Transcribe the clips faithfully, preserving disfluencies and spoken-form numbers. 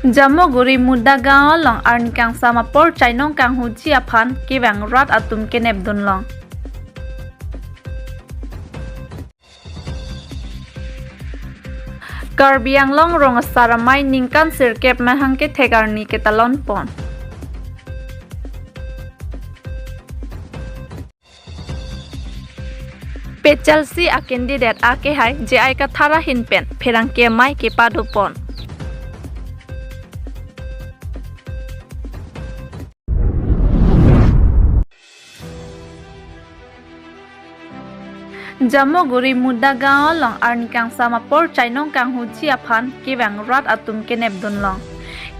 Jamoguri Mudagaon along arni kangsam apor chainong kanghuji aphan kevang rat atum kenepdunlong. Karbi Anglong rong asar amei ningkan sirkep mahang kethek arni ketalon pon. APHLC a candidate akehai J I Kathar ahin pen pherangke amei kepado pon. Jamoguri Mudagaon along arni kangsam apor chainong kanghuji aphan kevang rat atum kenepdunlong.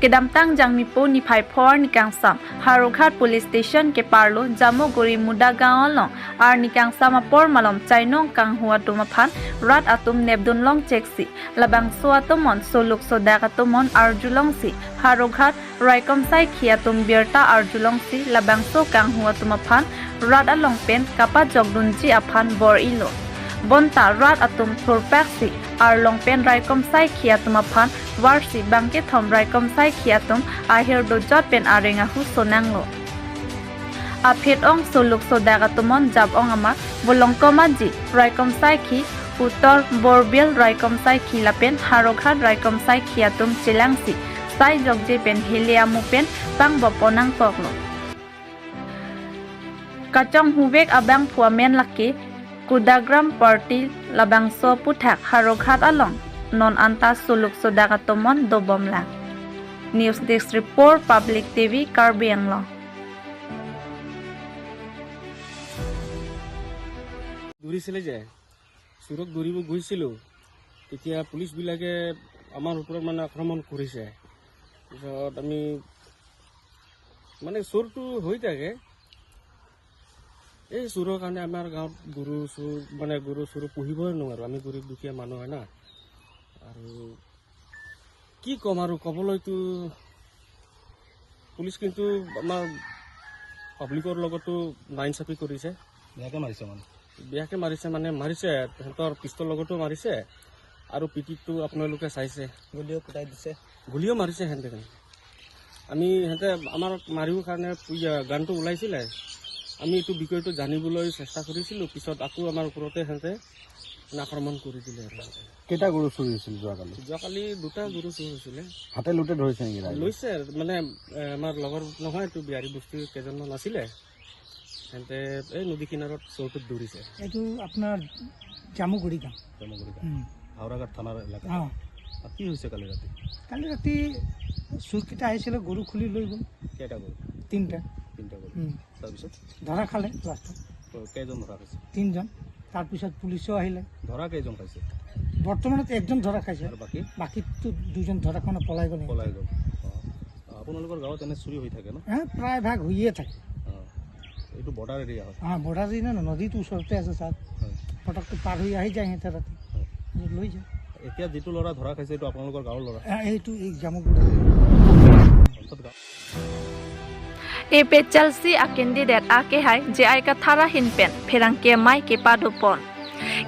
Kedamtang Jangmipo niphai pho arni kangsam Howraghat Police Station keparlo Jamoguri Mudagaon along arni kangsam apor malom chainong kanghu atum aphan rat atum nepdunlong cheksi. Labangso atum on soluk sodak atum on arjulongsi Howraghat raikom saikhi atum birta arjulongsi labangso kanghu atum aphan rat along pen kapajokdunji aphan bor-ilo. Bonta rat atum thurpaksi arlong pen raikom saikhi atum aphan varsi bangkethom raikom saikhi atum ahir dojot pen areng ahu sonanglo. Aphi-ong soluk sodak atum on jap-ong amat Bolongkom Aji raikom saikhi, Uttor Borbil raikom saikhi lapen Howraghat raikom saikhi atum chelangsi sai jokje pen hele amu pen pangbop pon nangkoklo. Kachonghuvek abangphu amen lake Kudagram Party labangso aputhak Howraghat along non anta soluk sodak atum on dobomlang. News Desk Report, Public T V, Karbi Anglong. দৌৰিছিলে যে, চোৰক ধৰিব গৈছিলোঁ, তেতিয়া পুলিচবিলাকে আমাৰ ওপৰত মানে আক্ৰমণ কৰিছে। পিছত আমি, মানে, চোৰটো হৈ থাকে, এই চোৰৰ কাৰণে আমাৰ গাঁৱত গৰু চোৰ, মানে, গৰু চোৰ পুহিবই নোৱাৰোঁ। আমি গৰীব দুখীয়া মানুহ হয় না। আৰু কি ক'ম আৰু, ক'বলৈতো পুলিচ কিন্তু আমাৰ পাব্লিকৰ লগতো নাইনচাফি কৰিছে। বেয়াকে মাৰিছে মানে? বেয়াকে মাৰিছে মানে, মাৰিছে, সিহঁতৰ পিষ্টল লগতো মাৰিছে আৰু পিঠিতো আপোনালোকে চাইছে। গুলীও ফুটাই দিছে। গুলীও মাৰিছে সিহঁতে। আমি সিহঁতে আমাক মাৰিবৰ কাৰণে ইয়া গানটো ওলাইছিলে, আমি এইটো বিষয়টো জানিবলৈ চেষ্টা কৰিছিলোঁ। পিছত আকৌ আমাৰ ওপৰতে সিহঁতে আক্ৰমণ কৰি দিলে আৰু। কেইটা গৰু চুৰি হৈছিল যোৱাকালি? যোৱাকালি দুটা গৰু চুৰ হৈছিলে। হাতে লোটে ধৰিছে নেকি ৰাইজে? লৈছে, মানে, এ, আমাৰ লগৰ নহয়, এইটো বিহাৰী বস্তি কেইজনমান আছিলে, সিহঁতে এই নদী কিনাৰত চোৰটোত ধৰিছে। এইটো আপোনাৰ জামুগুৰি গাঁও। জামুগুৰি গাঁও। উম। হাওৰাঘাট থানাৰ এলেকা। অ। আৰু কি হৈছে কালি ৰাতি? কালি ৰাতি চোৰকেইটা আহিছিলে, গৰু খুলি লৈ গ'ল। কেইটা গৰু? তিনিটা। তিনিটা গৰু। উম। তাৰপিছত? ধৰা খালে লাষ্টত। ক-, কেইজন ধৰা খাইছে? তিনিজন। তাৰপিছত পুলিচো আহিলে। ধৰা কেইজন খাইছে? বৰ্তমানত একজন ধৰা খাইছে। আৰু বাকী? বাকীটো দুজন ধৰা খোৱা নাই, পলাই গ'ল। পলাই গ'ল। অ। আপোনালোকৰ গাঁৱত এনে চুৰি হৈ থাকে ন? হে, প্ৰায় ভাগ হৈয়ে থাকে। অ। এইটো বৰ্ডাৰ এৰিয়া হয়? হা, বৰ্ডাৰ এৰিয়া ন, নদীটো ওচৰতে আছে ছাৰ। হয়। পটককৈ পাৰ হৈ আহি যায় সিহঁতে ৰাতি। হয়। লৈ যায়। এতিয়া যিটো ল'ৰা ধৰা খাইছে, এইটো আপোনালোকৰ গাঁৱৰ ল'ৰা? এ, এইটো এই জামুগুৰি। অৰ্থাৎ গাঁও- APHLC a candidate akehai J I Kathar ahin pen pherangke amei kepado pon.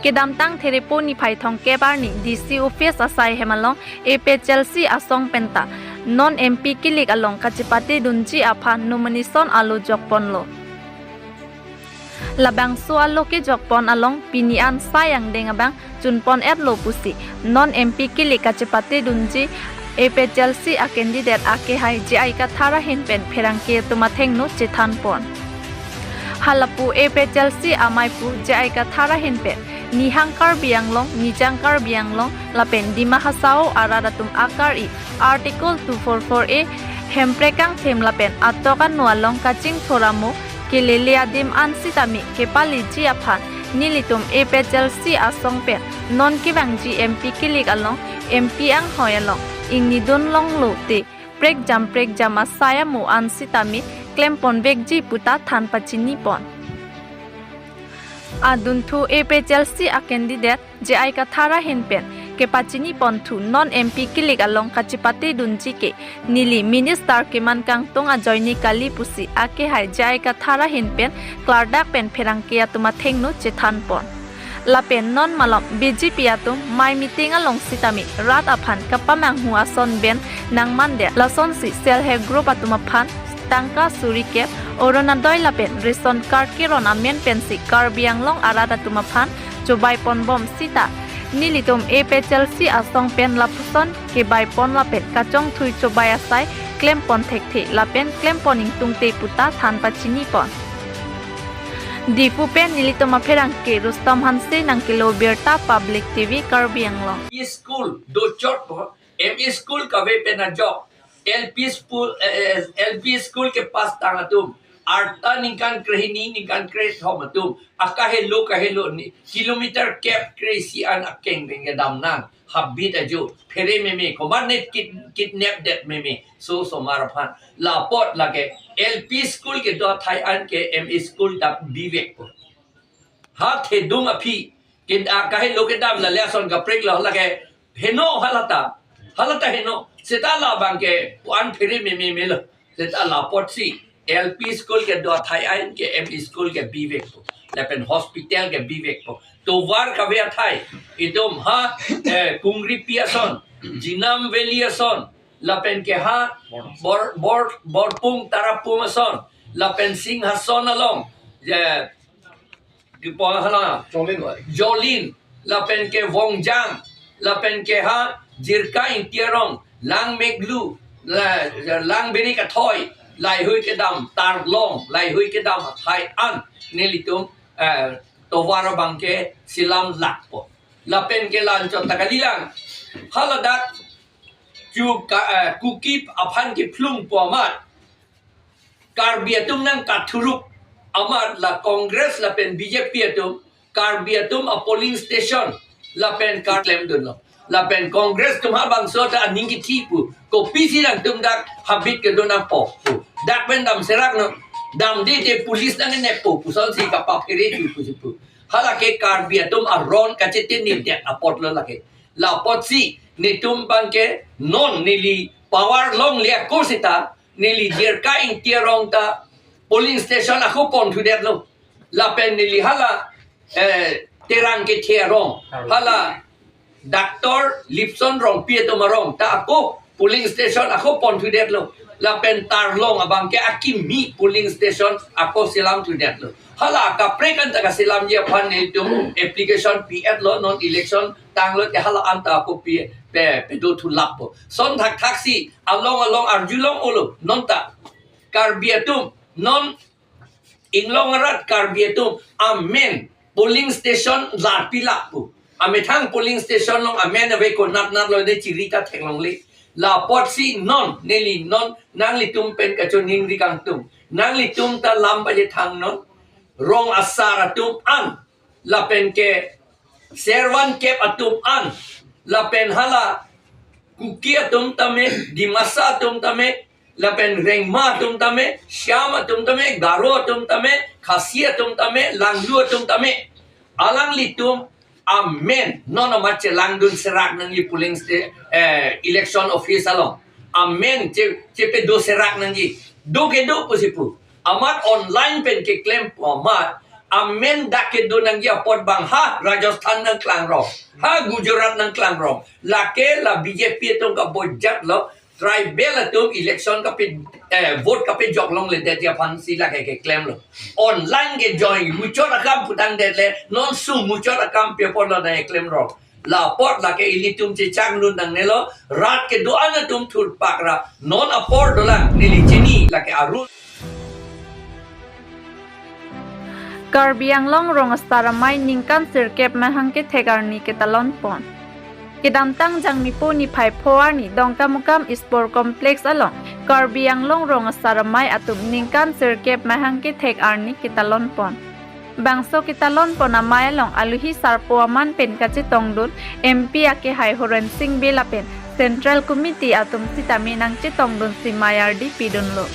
Kedamtang Therepo niphai thomkep arni D C office asai hem along APHLC asong penta non M P kilik along kachepatedunji aphan nomination alo jokponlo. Labangso alo kejokpon along pini an sai angdeng abang chunpon-etlo pusi non M P kilik kachepatedunji APHLC a candidate akehai J I Kathar ahin pen pherangke atum athengno chethanpon. Halapu APHLC ameipu J I Kathar ahin pen Nihang Karbi Anglong, Nijang Karbi Anglong lapen Dima Hasao arat atum akari Article two four four A, Hemprek kangthem lapen atok ano along kachingthur amo kelele adim an sitame kepaliji aphan nelitum APHLC asong pen non kevangji M P kilik along M P anghoi along ingnidunlonglo te prekjam prekjam asai amo an sitame klemponvekji puta than pachinipon. Adunthu APHLC a candidate J I Kathar ahin pen kepachinipon thu non M P kilik along kachepatedunji ke neli minister keman kangtung ajoine kali pusi akehai J I Kathar ahin pen klardak pen pherangke atum athengno chethanpon. Lapen non malom B J P atum mei meeting along sitame rat aphan kapamanghu ason pen nangmandet. Lasonsi self help group atum aphan tangka suri kep, Orunodoi lapen ration card keron amen pensi Karbi Anglong arat atum aphan chobaiponbom sita, nelitum A P H L C asong pen lapuson kebaipon lapen kachongthui chobai asai klempon thekthe lapen klempon ingtungte puta than pachinipon. Diphu pen nelitum apherangke Rustom Hanse nangkelo birta, Public T V Karbi Anglong. School do chot po, M E school kave pen ajok, L P school, eh, eh, L P school kepass tang atum, arta ningkan krehini, ningkan krethom atum, akahelo kahelo ni, kilometer kep kre-isi an akeng pen kedam nang, habit ajo, phere meme, komat ne kid-, kidnap det meme, so osomar aphan. Lapot lake, L P school kedo athai an ke M E school ta bivek po. Ha thedung aphi, ke, akahelo kedam la le ason kaprek lo lake, heno halata, halata heno, seta labang ke pu-an phere meme melo, seta lapotsi, L P school kedo athai an ke M E school ke bivek po, lapen hospital ke bivek po, tovar kave athai, itum ha, eh, Kungripi ason, Jinam Valley ason, lapen ke ha, Bor, Bor, Borpung Tarapung ason, lapen Singhason along, eh, Dipo hala. Jolin wai. Jolin, lapen ke Vongjang, lapen ke ha, Jirka Ingti arong, Langmeklu, la, Langbiri Kathoi, laheihui kedam, Tarlong, laheihui kedam athai an, nelitum, eh, tovar abang ke selam lakpo. Lapen ke la-anchot ta kalilang. Haladak, chu ka, eh, Kuki aphan kephlungpo amat. Karbi atum nangkathuruk amat la Congress lapen B J P atum, Karbi atum a polling station lapen kar klemdunlo. Lapen Congress atum ha bangso ta aning kithi pu, kopisi nangtum dak habit kedo nangpo pu. Dak pen damserak non, damde te police nangneppo pu, sonsi kapaphere thu pusi pu. Halake Karbi atum aron kachetinidet apotlo lake. Lapotsi netum abang ke non neli power longle ako seta, neli Jirka Ingti arong ta polling station ako ponthudetlo. Lapen neli hala, eh, Terang Kethe arong, hala Doctor Lipson Rongpi atum arong ta ako polling station ako ponthudetlo. Lapen Tarlong abang ke akimi polling station ako selamthudetlo. Hala kaprek an ta kaselamji aphan nelitum application pi-etlo, non election tanglote hala an ta ako pi, pe, pedothulappo. Son thakthaksi along along arjulong-olo, non ta Karbi atum, non Inglong arat Karbi atum amen polling station larpilak pu. Amethang polling station along amen ave, konatnat lo de chiri ta theklongle. Lapotsi non, neli non, nanglitum pen kachoningri kangtung. Nanglitum ta lam pajethang non. Rong asar atum an, lapen ke Servan kep atum an, lapen hala Kuki atum tame, Dimasa atum tame, lapen Rengma atum tame, Shyam atum tame, Garo atum tame, Khasi atum tame, Langlu atum tame. Alanglitum amen non amat chelangdun serak nangji polling sta-, eh, election office along. Amen che, chepedo serak nangji. Do kedo pusi pu. Amat online pen keklempo amat. Amen dak kedo nangji apot abang ha Rajasthan nangklangrong, ha Gujarat nangklangrong. Lake la B J P atum kabojat lo, tribal atum election kape, eh, vote kapejok longledetji aphansi lake keklemlo. Online ke join muchot akam putangdetle, non su muchot akam pe apotlo nangkeklemrong. Lapot lake ilitum chechangdun nangnelo, rat kedo-an atum thurpak ra, non apor dolang, neli chini lake arul. Karbi Anglong rong asar amei ningkan sirkep mahang kethek arni ketalonpon. Kedamtang Jangmipo niphai pho arni Dongkamukam Sport Complex along Karbi Anglong rong asar amei atum ningkan sirkep mahang kethek arni ketalonpon. Bangso ketalonpon amei along aluhi sarpo aman pen kachetongdun M P akehai Horen Sing Bey lapen Central Committee atum sitame nangchetongdunsi mei ardi pidunlo.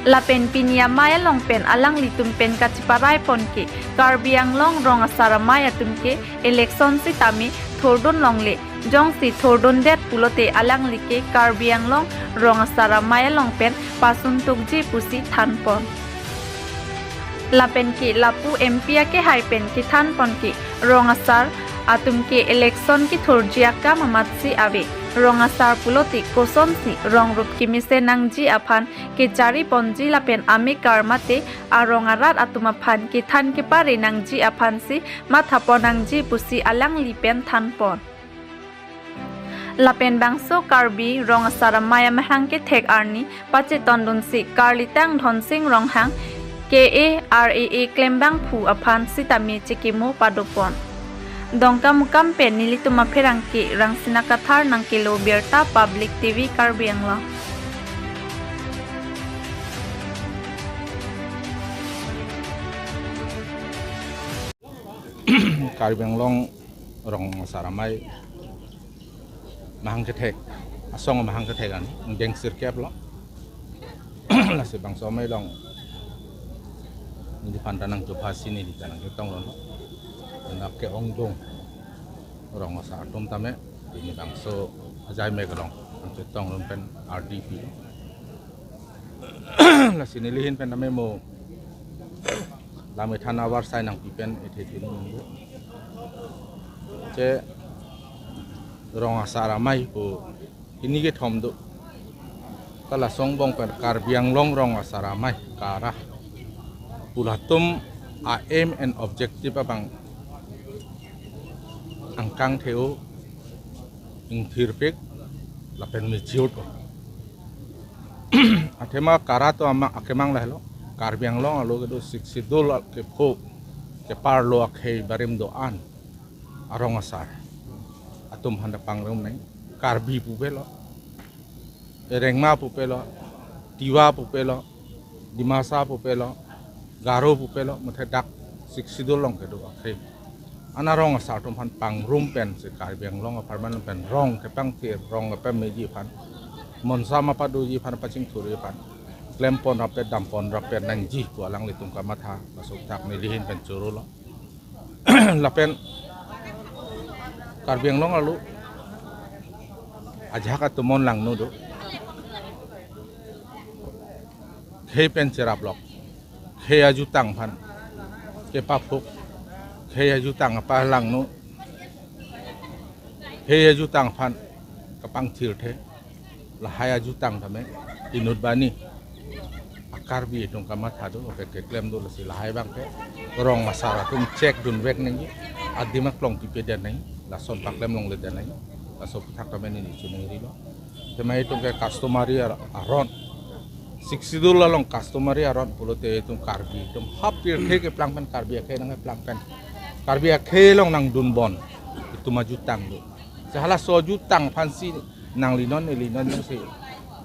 Lapen pini amei along pen alanglitum pen kacheparaipon ke Karbi Anglong rong asar amei atum ke election sitame thurdun longle, jongsi thurdundet pulote alangli ke Karbi Anglong rong asar amei along pen pasuntukji pusi thanpon. Lapen ke lapu M P akehai pen kethanpon ke rong asar atum ke election kethurji akam amatsi ave. Rong asar pulote kosonsi rong rup kemesen nangji aphan kechari ponji lapen amekar mate arong arat atum aphan kethan kepare nangji aphansi matha pon nangji pusi alangli pen than pon. Lapen bangso Karbi Rong Asar Amei amahang kethek arni pachetondunsi Karlitang Dhonsing Ronghang K A R A A klembangphu aphan sitame chekimo padopon. Dongkamukam pen nelitum apherangke Rangsina Kathar nangkelo birta Public T V Karbi Anglong. Karbi Anglong Rong Asar Amei mahang kethek, asong mahang kethek an, deng sirkep lo. Lasi bangso amei along neli phan ta nangchophasi neli ta nangchetong lo. Anak ke-ongdung rong asar atum tame, pini bangso ajai mek along nangchetong lo pen R D P. Lasi neli ahin pen tame mo lam ethan avarsai nangpi pen ethe thinu nunggu. Che Rong Asar Amei pu hini kethom do. Ta lason angbong pen Karbi Anglong Rong Asar Amei KARA pu latum a-aim and objective abang angkang the-o, ingthirpik lapen mejut. Athema KARA atum ama akemang lahelo. Karbi Anglong arlo kedo Sixth Schedule kepho keparlo akhei barim do-an arong asar atum aphan ta pangrum nang. Karbi pupe lo, Rengma pupe lo, Tiwa pupe lo, Dimasa pupe lo, Garo pupe lo, mate dak Sixth Schedule along kedo akhei an arong asar atum aphan pangrum pensi Karbi Anglong apharman pen rong kepangthir, rong kepameji aphan, monsam apadoji aphan, pachingthurji aphan klempon rapet, dampon rapet nangji pu alanglitum kamatha, laso athak neli ahin pen choro lo. Lapen Karbi Anglong arlo ajahak atum non langno do. Khei pen cherap lok, khei ajutang aphan kepaphuk, khei ajutang apa langno, khei ajutang aphan kapangthirthe. Lahai ajutang tame inut bani a-Karbi atum kamatha do, oke, keklem do. Lasi lahai abang ke rong asar atum chekdun vek nangji, adim aklong pipe den nangji, lason paklem longle den nangji, laso aputhak tame neli choningri lo. Tema itum ke customary ar-, aron, Sixth Schedule along customary aron pulote itum Karbi atum ha pirthe keplang pen, Karbi akhei nangkeplang pen, Karbi akhei along nangdun bon itum ajutang do. Sehalaso ajutang aphansi nangli non neli non jongsi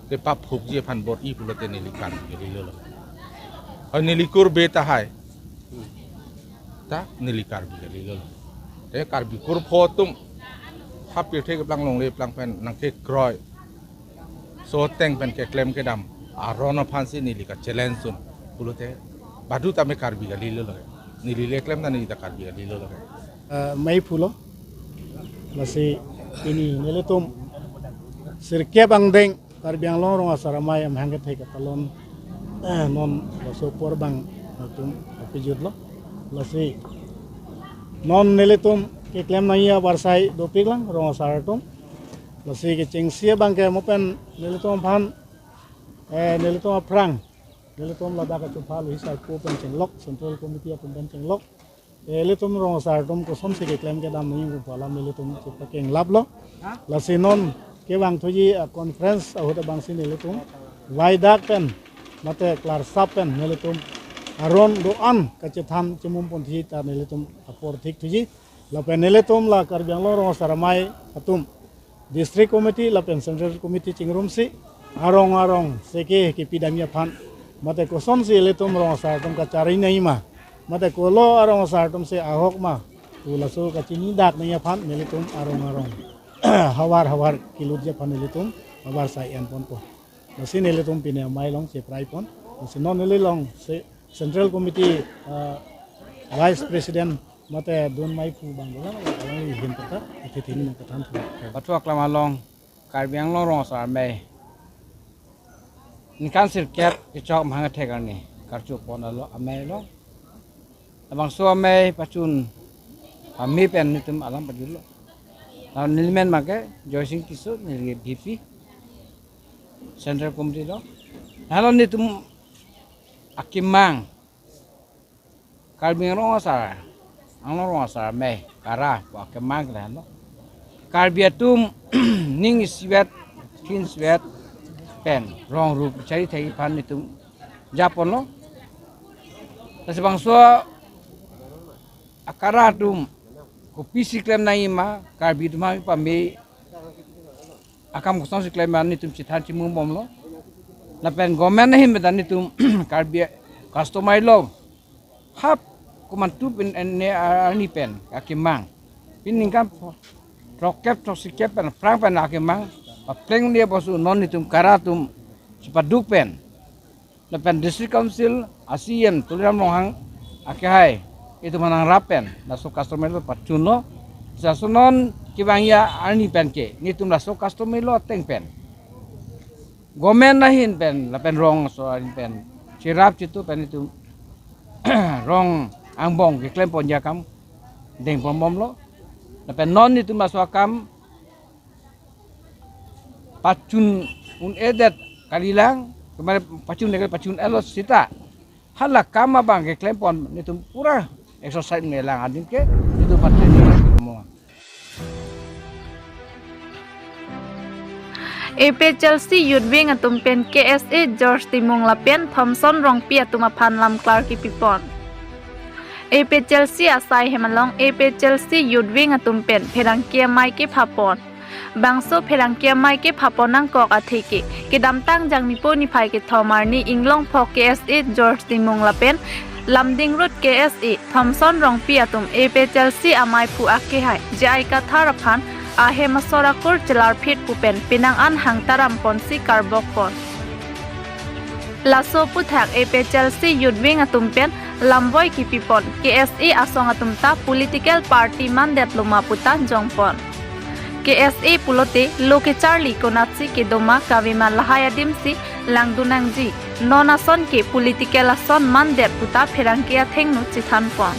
kepaphukji aphan bor-i pulote neli Karbi kalilo lo. Oi, neli kurbe tahai, ta neli Karbi kalilo lo. Te Karbi kurpho atum ha pirthe keplang longle plang pen nangkekroi, so ateng pen keklem kedam aron aphansi neli ka-challenge dun pulote, badu tame Karbi kalilo lo. Neli le klem ta neli ta Karbi kalilo lo. Eh, meiphu lo. Lasi pini nelitum sirkep angdeng Karbi Anglong Rong Asar Amei amahang kethek atalon, eh, non laso apor abang nelitum kapejut lo. Lasi non nelitum keklem nangji avarsai dopik lang rong asar atum. Lasi kechengsi abang ke mo pen nelitum aphan, eh, nelitum aphrang, nelitum ladak kachopha lo, hisar po pen chenglok, Central Committee atum pen chenglok, eh, ilitum rong asar atum kosonsi keklem kedam nangji pu alam ilitum chepakenglap lo. Lasi non kevangthuji a-conference ahut abangsi nelitum vaidak pen mate klarsap pen nelitum aron do-an kachethan chemum ponji ta nelitum apor thikthuji. Lapen nelitum la Karbi Anglong Rong Asar Amei atum District Committee lapen Central Committee chingrumsi arong arong seke kepidamji aphan mate kosonsi ilitum rong asar atum kachari nangji ma, mate kolo arong asar atumsi ahok ma pu laso kachinidak nangji aphan nelitum arong arong havar havar kelutji aphan nelitum avarsai enponpo. Lasi nelitum pini amei along cheprai pon. Lasi non neli along se Central Committee, ah, Vice President mate dun meiphu abang dolang, alangli ahin ta athe thini nangkethan thu. Pathu aklam along Karbi Anglong Rong Asar Amei ningkan sirkep kechok mahang kethek arni karcho pon alo amei lo. Labangso amei pachun pame pen nelitum alam pajutlo. Nelimen make Joysing Tisso, neli V P Central Committee lo. Halo netum akemang Karbi Anglong asar, Anglong rong asar me kara pu akemang ke halo. Karbi atum ning isivet, thin isivet pen rong rup chari thai aphan netum japonlo. Lasi bangso akara atum kopisi klem nangji ma, Karbi atum aphan pame akam kosonsi klem ma netum chethan chimung bomlo. Lapen government ahin pen ta netum Karbi customary law hap komantu pen ne arni pen akemang. Pini ningkan throkkep throksikep pen aphrang pen akemang papleng ne bosu non netum kara atum chepaduk pen. Lapen District Council a C E M Tuliram Ronghang akehai itum aphan nangrap pen laso customary law pachunlo. Laso non kevangji arni pen ke netum laso customary law ateng pen government ahin pen lapen rong aso ahin pen cherap chitu pen itum rong angbong keklem ponji akam dengpon bomlo. Lapen non netum laso akam pachun un-edet kalilang, kemari pachun-e kali, pachun-etlo seta hala akam abang keklem pon netum pura exercise melang adim ke netum pachun mo. A P H L C Youth Wing atum pen K S A George Timung lapen Thomson Rongpi atum aphan lamklar kipipon. A P H L C asai hem along A P H L C Youth Wing atum pen pherangke amei kephapon. Bangso pherangke amei kephapon nangkok athe ke kedamtang Jangmipo niphai kethom arni Inglongpho K S A George Timung lapen Lumding Road K S A Thomson Rongpi atum A P H L C amei aphu akehai J I Kathar aphan ahem asor akur chelarphit pu pen penang an hangtaram ponsi karbok pon. Laso aphuthak A P H L C Youth Wing atum pen lamvoi kipipon, K S A asong atum ta political party mandetlo ma puta jongpon. K S A pulote lo kecharli konatsi kedo ma kave ma lahai adimsi langdun nangji. Non ason ke political ason mandet puta pherangke athengno chethanpon.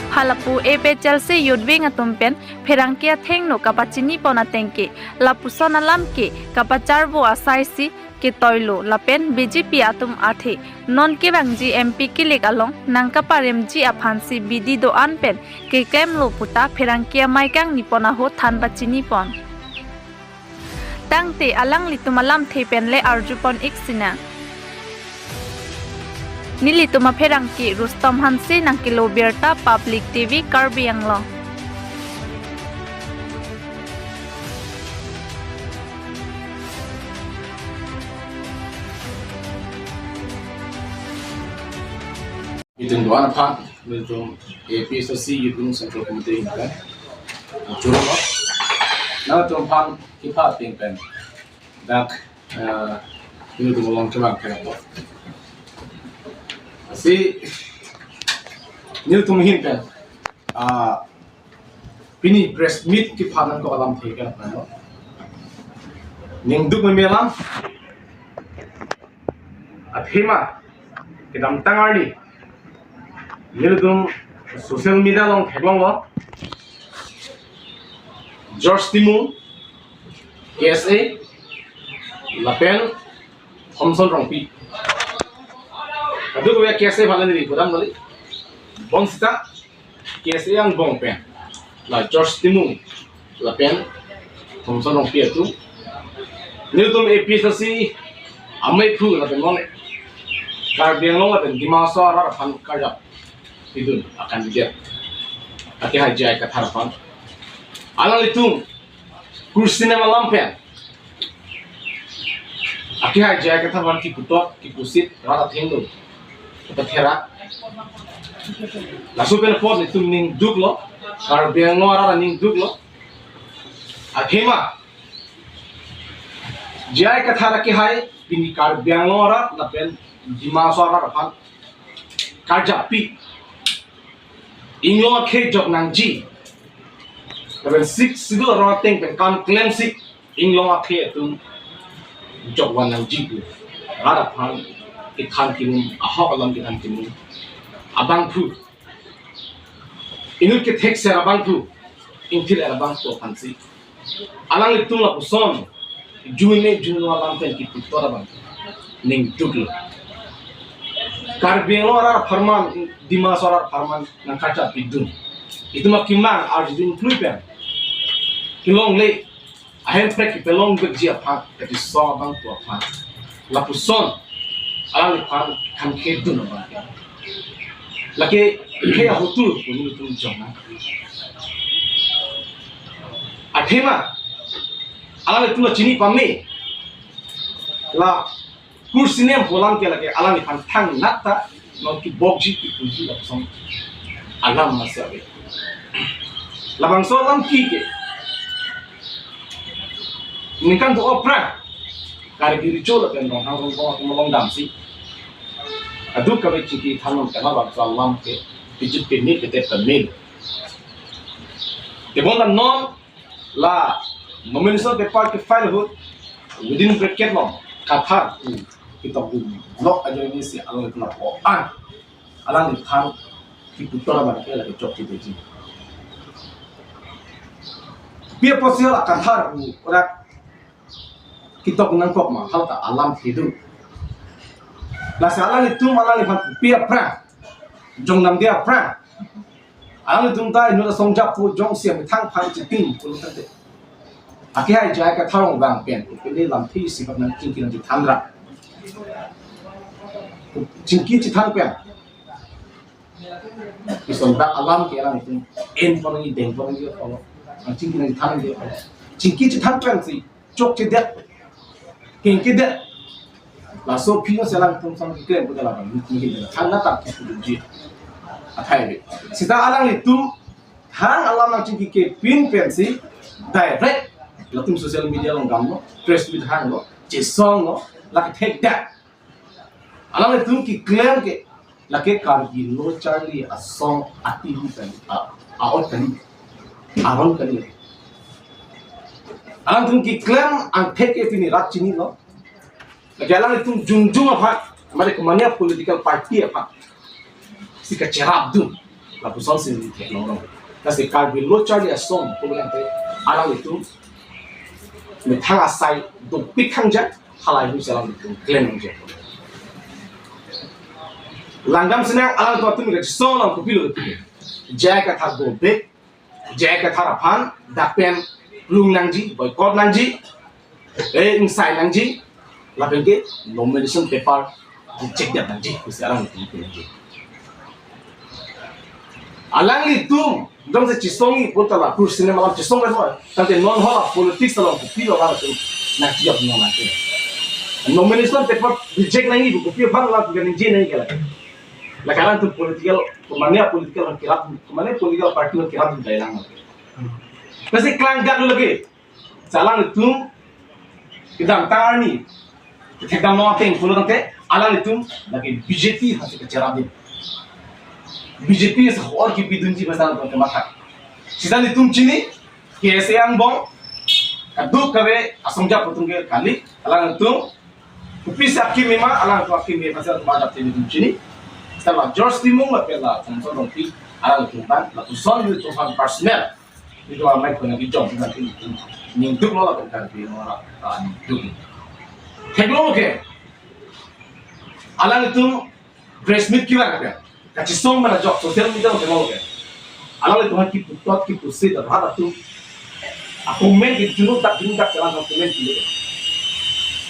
Halapu A P H L C Youth Wing atum pen pherangke athengno kapachinipon ateng ke lapuson alam ke kapacharvo asaisi ketoilo lapen B J P atum athe non kevangji M P kilik along nangkaparemji aphansi bidi do-an pen keklemlo puta pherangke amei kangnipon ahut than pachinipon. Tangte alanglitum alamthe pen le arjupon ik sinang. Nelitum apherangke Rustom Hanse nangkelo birta Public T V Karbi Anglong. Itum do-an aphan, itum A P H L C Youth Wing Central Committee kan. Churlo. Nangtum aphan kipha ting pen dak, eh, nelitum along chevang pen. Si nelitum ahin pen, ah, pini press meet kepha nangkok alamthe ke, no? Ningduk meme alam. Athema kedamtang arni nelitum social media along theklonglo. George Timung, K S A, lapen Thomson Rongpi. Kadokave K S A aphan neli pudam kali. Bonsita K S A angbong pen la George Timung lapen Thomson Rongpi atum, nelitum A P H L C amei aphu lapen non Karbi Anglong lapen Dima Hasao arat aphan karjap pidun a-candidate akehai J I Kathar aphan. Alanglitum kursi nem alam pen akehai J I Kathar aphan kiputot kipusit rat athengno patherak. Laso pen apot nelitum ningduklo, Karbi Anglong arat ningduklo. Athema J I Kathar akehai pini Karbi Anglong arat lapen Dima Hasao arat aphan karjappi, Inglong akhei jok nangji lapen Sixth Schedule arong ateng pen kam klemsi Inglong akhei atum jok van nangji pu rat aphan kethan kimum, ahok alam kethan kimum abangphu, inut kethekser abangphu Ingthir abang to aphansi alanglitum lapuson jumime juno alam pen kiputot abang ning duklo. Karbi Anglong arat apharman, Dima Hasao arat apharman nangkacharlidun. Itum akemang arjudun klui pen kelongle, ahem prek kepelong bekji aphan kachisong abang to aphan lapuson alangliphan kangkedun abang. Lake ke ahotu pu nelitum jong nang. Athema alanglitum la chini pame, la kursi nem pulang ke lake alangliphan thangnat ta non kibokji kipuji lapuson alam masi ave. Labangso alam ki ke ningkan do aphrang Karbi Recho lapen Ronghang Rongbong atum along damsi aduk kave chingki than non kena bangso alam ke bijut ke ni kete pemil. Tebon dan non la nomination paper ke file ahut within bracket lo Kathar pu ketok dun lok ajoine si alanglitum la o an alangliphan kiputot abang ke lake chokche deji. Pi apotsi la Kathar pu ora ketok nangkok ma, halata alam hidu. Lasi alanglitum alangliphan pi aphrang, jong namde aphrang alanglitum ta inut asong japo jongsi amethang aphan chipin pulo tangte, akehai J I Kathar abang pen pine lamthe isi bak nangchingki nangchethan ra. Chingki chethan pen ison dak alam ke alanglitum en pon nangji, deng pon nangji apotlo, nangchingki nangchethan nangji apotlo. Chingki chethan pensi chokchedet, kengkedet. Laso aphi si alanglitum song keklem pu labang nelitum thangnat ta kipudunji athai ave. Seta alanglitum thang alam nangchingki kepin pensi direct latum social media along damlo, press meet hanglo, chesonglo, lake thekdak. Alanglitum keklem ke lake Karbi Lo Charli Asong ati pen a, a-ot kali, aron kali. Alanglitum keklem angthek ke pini rat chinilo. Lake alanglitum jongjong aphan, mane komatne political party aphan si kacherapdun lapuson si theklong long. Lasi Karbi Lo Charli Asong pu tangte alanglitum methang asai dopik hangja, halahei ahut si alanglitum klem nangji. Langdam sinang alanglitum atum kachisong alam kopilo, J I Kathar dobek, J I Kathar aphan dak pen lung nangji, boycott nangji, eh, ingsai nangji, lapen ke nomination paper reject det nangji pusi alanglitum nangji. Alanglitum jongsi chesongji pu ta la kursi nem alam chesong vet mo. Tangte non hala politics along kopilo alanglitum nangchijok non nangke. Nomination paper reject nangji pu kopi aphan la ningje nangji ke lake. Lake alanglitum political, komatne political kerap, komatne political party kerapdun dailang. Lasi klang gak lake. Si alanglitum kedamtang arni, kedam non ateng pulo tangte alanglitum lake B J P aphansi kacherapdun. B J P si hor kipidunji pu alanglitum kemathak. Seta nelitum chini, K S A angbong kadokave asong japo atum ke kali, alanglitum kopisi akeme ma, alanglitum akeme aphansi alanglitum adap te nelitum chini. Seta la George Timung lapen la Thomson Rongpi, alanglitum abang, lapuson nelitum aphan personal nelitum amei kona kijong nelitum ning duklo lapen Karbi Anglong arat, ah, ning duk. Theklong ke alanglitum press meet kevang ke, kachisong mana jok social media along theklong ke. Alanglitum aphan kiputot kipusi rat atum a-comment ke junut dak junut dak chelang comment kilo.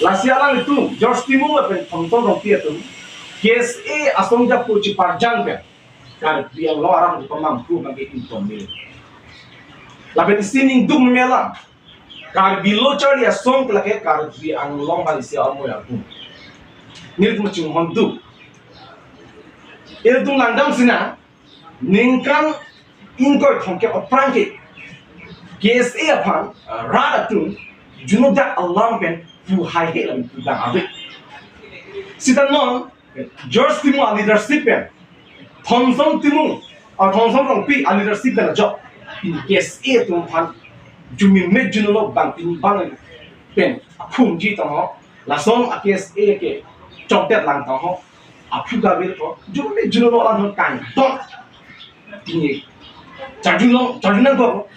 Lasi alanglitum George Timung lapen Thomson Rongpi atum K S A asong japo chiparjang pen Karbi Anglong arat kepamanghu abang ke ington me. Lapen isi ning duk me alam, Karbi Lo Charli Asong ke lake Karbi Anglong bang isi amoi atum. Nelitum chinghon duk. Ilitum langdam sinang, ningkan ingkoi thomkep aphrang ke K S A aphan, ah, rat atum junut dak alam pen pu haihe lapen pu dang ave. Seta non George Timung a-leadership pen, Thomson Timung, ah, Thomson Rongpi a-leadership pen ajok, pini K S A atum aphan jumime junulo bang pini bang pen aphumji tangho, lason a-K S A ke chokdet lang tangho, aphu gavir ko jumime junulo alam kangdon. Pini charjulong, charjunang ko